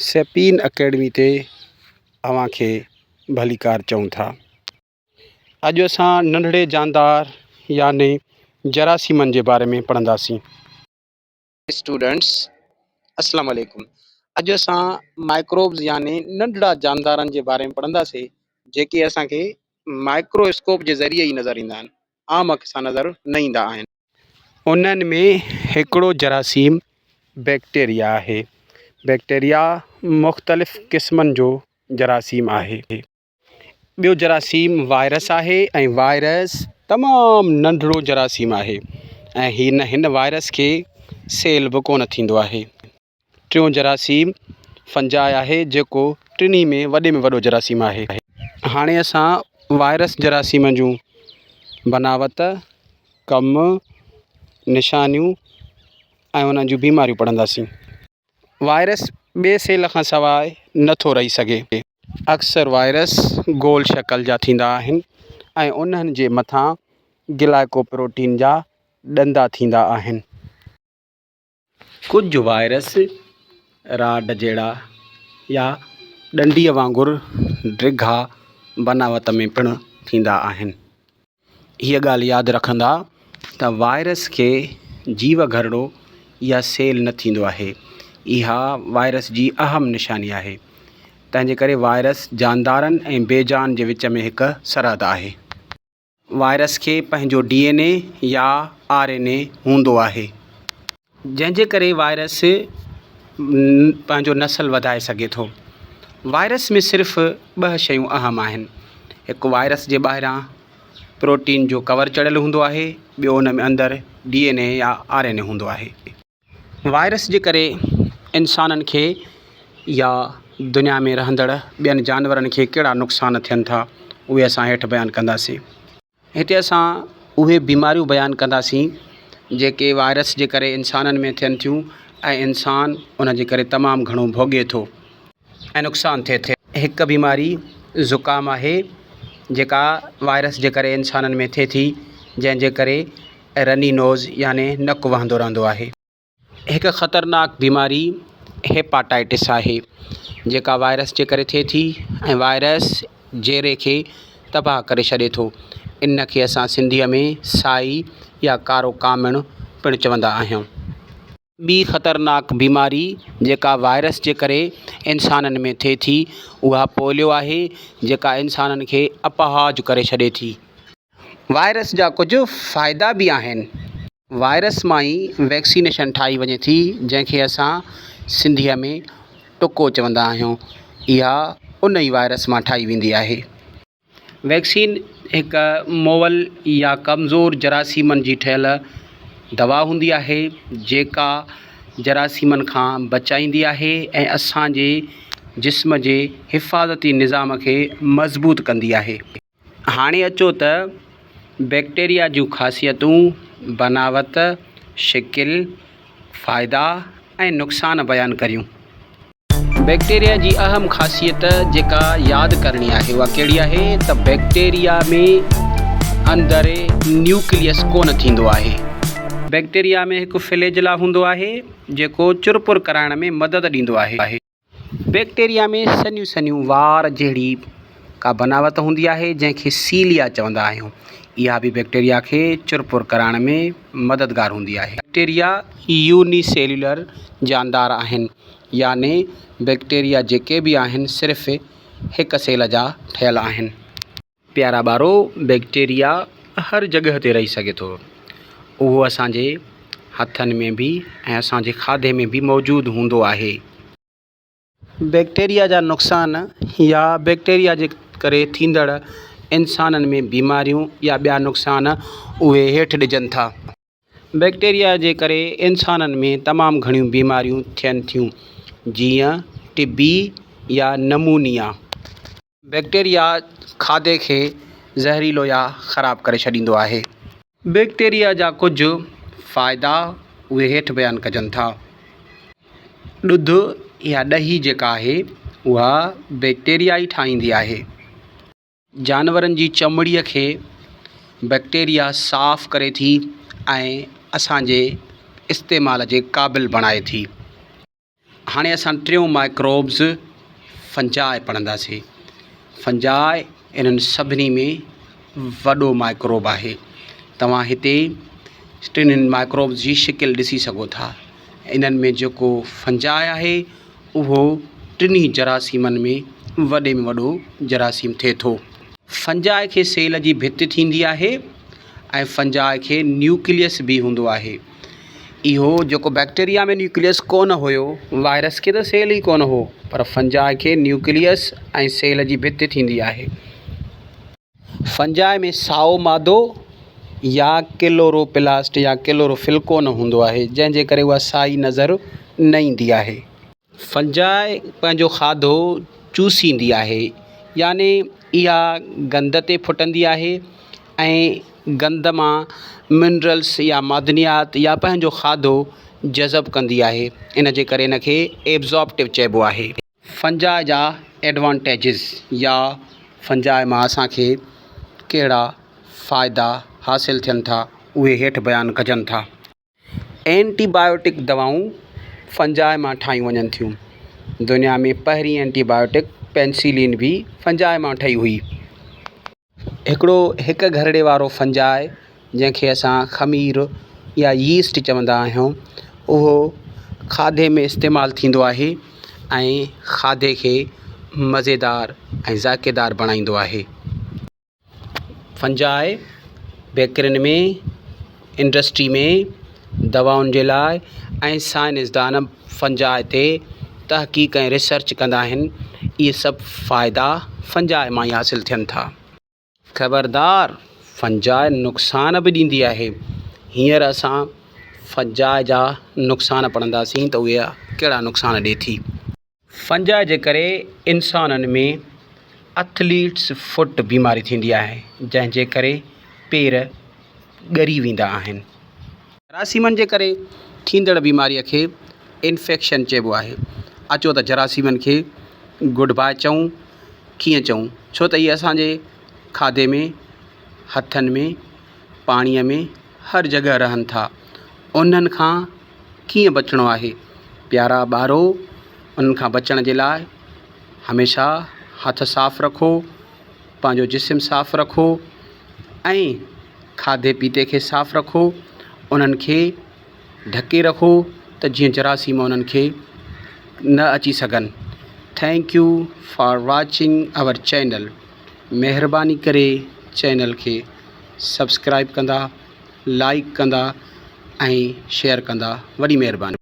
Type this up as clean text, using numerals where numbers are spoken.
سيپين academy تي اوهان کي ڀليڪار چئون ٿا. اڄ اسان ننڍڙي جاندار يعني جراثيمن جي باري ۾ پڙهنداسين. اسٽوڊنٽس السلام عليڪم اڄ اسان مائڪروبز يعني ننڍڙا جاندارن جي باري ۾ پڙهنداسين جيڪي اسان کي مائڪرو اسڪوپ جي ذريعي ئي نظر ايندا آهن عام اک سان نظر نه ايندا آهن. انهن ۾ هڪڙو جراثيم بيڪٽيريا آهي. بيڪٽيريا مختلف قسمن جو جراثيم آهي. ٻيو جراثيم وائرس آهي ۽ وائرس تمام ننڍڙو جراثيم آهي ۽ هن هن وائرس کي سيل به ڪونه ٿيندو آهي. ٽيون جراثيم فنجاء آهي جيڪو ٽنهي ۾ وڏي ۾ وڏو جراثيم آهي. هاڻي اسان وائرس جراثيم جون بناوت، ڪم، نشانيون ۽ انهن جون بيماريون پڙهنداسين. وائرس ٻئي سيل کان سواء نه ٿو رهي سگهي. اڪثر وائرس گول شڪل جا ٿيندا آهن ۽ انهن جي مٿان گلائڪو پروٽين جا ڏندا ٿيندا آهن. ڪجهه وائرس راڊ جهڙا يا ڏنڊيء وانگر ڊگها بناوت ۾ پڻ ٿيندا آهن. هيء ڳالهه ياد رکندا ته وائرس کي جيو گهرڙو يا سيل نه ٿيندو آهي. اها وائرس جي اهم نشاني آهي. تنهن جي ڪري وائرس جاندارن ۽ بي جان جي وچ ۾ هڪ سرحد آهي. وائرس کي پنهنجو ڊي اين اي يا آر اين اي هوندو آهي. جنهن جي ڪري وائرس پنهنجو نسل وڌائي سگهي ٿو. وائرس ۾ صرف ٻه شيون اهم آهن. هڪ وائرس جي ٻاهران پروٽين جو ڪور چڙهيل هوندو آهي ٻيو ان ۾ اندر ڊي اين اي يا آر اين اي هوندو آهي. وائرس جي ڪري انسانن کي يا دنيا ۾ رهندڙ ٻين جانورن کي ڪهڙا نقصان ٿين ٿا اهي اسان هيٺ بيان ڪنداسين. هتي اسان اهي بيماريون بيان ڪنداسين جيڪي وائرس جي ڪري انسانن ۾ ٿين ٿيون ۽ انسان ان جي ڪري تمام گهڻو ڀوڳي ٿو ۽ نقصان ٿئي ٿو. هڪ بيماري زڪام آهي جيڪا وائرس جي ڪري انسانن ۾ ٿئي ٿي جنهن جي ڪري رني نوز يعني نڪ وهندو رهندو آهي. هڪ خطرناڪ بيماري هيپاٽائٽس آهي جيڪا وائرس جي ڪري ٿئي ٿي ۽ وائرس جيري کي تباهه ڪري ڇڏي ٿو. ان کي اسان سنڌيء ۾ سائي يا ڪارو ڪامڻ پڻ چوندا آهيون. ٻي خطرناڪ بيماري جيڪا وائرس جي ڪري انسانن ۾ ٿئي ٿي اها پوليو آهي جيڪا انسانن کي اپاهج ڪري ڇڏي ٿي. وائرس جا ڪجهه فائدا به آهن. وائرس مان ئي ويڪسينيشن ٺاهي وڃي ٿي جنهن کي اسان سنڌيء ۾ ٽڪو چوندا آهيون اها ان ئي وائرس مان ٺاهي ويندي آهي. ويڪسين هڪ مئل يا ڪمزور جراثيمن جي ٺهيل دوا هوندي آهي جيڪا جراثيمن کان بچائيندي آهي ۽ اسان جي جسم جي حفاظتي نظام کي مضبوط ڪندي آهي. هاڻي اچو ته بيڪٽيريا جون خاصيتون، بناوت، شڪل، فائدا ۽ نقصان بيان ڪريون. بيڪٽيريا جي اهم خاصيت جيڪا ياد ڪرڻي آهي اها ڪهڙي آهي ته بيڪٽيريا ۾ اندر نيوڪليس ڪونه ٿيندو آهي. بيڪٽيريا ۾ هڪ فليجلا هوندو آهي جيڪو چرپر ڪرائڻ ۾ مدد ڏيندو آهي. بيڪٽيريا ۾ سنهيون سنهيون وار جهڙي ڪا بناوت هوندي آهي جنهن کي سيليا چوندا آهيون. اها به بيڪٽيريا کي چرپر ڪرائڻ ۾ مددگار هوندي آهي. بيڪٽيريا يوني سيلولر جاندار آهن يعني بيڪٽيريا جيڪي به آهن صرف هڪ سيل جا ٺهيل آهن. پيارا ٻارو بيڪٽيريا هر جڳهه تي رهي سگهي ٿو. اهو اسان جي هٿن ۾ به ۽ اسان جي کاڌي ۾ به موجود هوندو آهي. بيڪٽيريا جا نقصان يا بيڪٽيريا جي ڪري ٿيندڙ انسانن ۾ بيماريون يا ٻيا نقصان اهي هيٺ ڏجن ٿا. بيڪٽيريا جي ڪري انسانن ۾ تمام گهڻيون بيماريون ٿين ٿيون جيئن ٽبي يا نمونيا. بيڪٽيريا کاڌي کي زهريلو يا خراب ڪري ڇڏيندو آهي. بيڪٽيريا جا ڪجهه فائدا اهي هيٺ بيان ڪجن ٿا. ڏڌ يا ڏهي جيڪا آهي اها بيڪٽيريا ئي ٺاهيندي آهي. جانورن جي چمڙيء کي بيڪٽيريا صاف ڪري ٿي ۽ اسان جي استعمال جي قابل بڻائي ٿي. هاڻي اسان ٽيون مائڪروبز فنجاء پڙهنداسين. فنجاء انهن سڀني ۾ وڏو مائڪروب آهي. توهان هتي ٽنهن مائڪروبز جي شڪل ڏسي سگهو ٿا. انهن ۾ جيڪو فنجاء آهي اهو ٽنهي جراثيمن ۾ وڏي ۾ وڏو جراثيم ٿئي ٿو. فنجاء کي سيل جي ڀت ٿيندي آهي ۽ فنجاء کي نيوڪليس به هوندو آهي. اهو جيڪو بيڪٽيريا ۾ نيوڪليس ڪونه هيو، وائرس کي ته سيل ئي ڪونه هو، پر فنجاء کي نيوڪليس ۽ سيل جي ڀت ٿيندي آهي. فنجاء ۾ سائو مادو يا ڪلورو پلاسٽ يا ڪلورو فل ڪونه هوندو آهي، جنهن جي ڪري اها سائي نظر نه ايندي آهي. فنجاء پنهنجو کاڌو چوسيندي آهي، يعني اها گند تي ڦٽندي آهي ۽ گند مان منرلس يا معدنيات يا پنهنجو کاڌو جذب ڪندي آهي، ان جي ڪري ان کي ايبزارپٽو چئبو آهي. فنجاء جا ايڊوانٽيجز يا فنجاء مان اسان کي ڪهڙا فائدا حاصل ٿين ٿا، اهي هيٺ بيان ڪجن ٿا. اينٽي بايوٽڪ دوائون فنجاء مان ٺاهيون وڃن ٿيون. دنيا ۾ پهرين اينٽي بايوٽڪ پينسلين به فنجاء مان ٺهي هئي. هڪڙو هڪ گهرڙي وارو فنجاء جنهن کي اسان خمير يا ييسٽ چوندا آهيون اهو کاڌي ۾ استعمال ٿيندو آهي ۽ کاڌي کي مزيدار ۽ ذائقيدار بڻائيندو آهي. فنجاء بيڪرين ۾ انڊسٽري ۾ دوائن جي لاء ۽ سائنسدان فنجاء تي تحقيق ۽ ريسرچ ڪندا آهن اهي سڀ فائدا فنجاء مان ئي حاصل ٿين ٿا. خبردار فنجاء نقصان به ڏيندي آهي هينئر اسان فنجاء جا نقصان پڙهنداسين ته اهي ڪهڙا نقصان ڏئي ٿي. فنجاء جي ڪري انسانن ۾ اٿليٽس فٽ بيماري ٿيندي آهي جنهن جي ڪري پير ڳري ويندا آهن. جراثيمن جي ڪري ٿيندڙ بيماريء کي انفيڪشن چئبو آهي. اچو ته جراثيمن کي گڊ باء چئون. ڪيئن چئون؟ ڇو ته اهي اسان جي کاڌي ۾، هٿن ۾، پاڻيء ۾ هر جڳهه رهن ٿا. انهن کان ڪيئن بچڻو آهي؟ پيارا ٻارو! انهن کان بچڻ جي لاء هميشه هٿ صاف رکو، پنهنجو جسم صاف رکو ۽ کاڌي پيتي کي صاف رکو، انهن کي ڍڪي رکو ته جيئن جراثيم انهن کي نه اچي سگهن. Thank you for watching our channel مهرباني ڪري چينل کي سبسڪرائب ڪندا. لائيڪ ڪندا ۽ شيئر ڪندا وڏي مهرباني.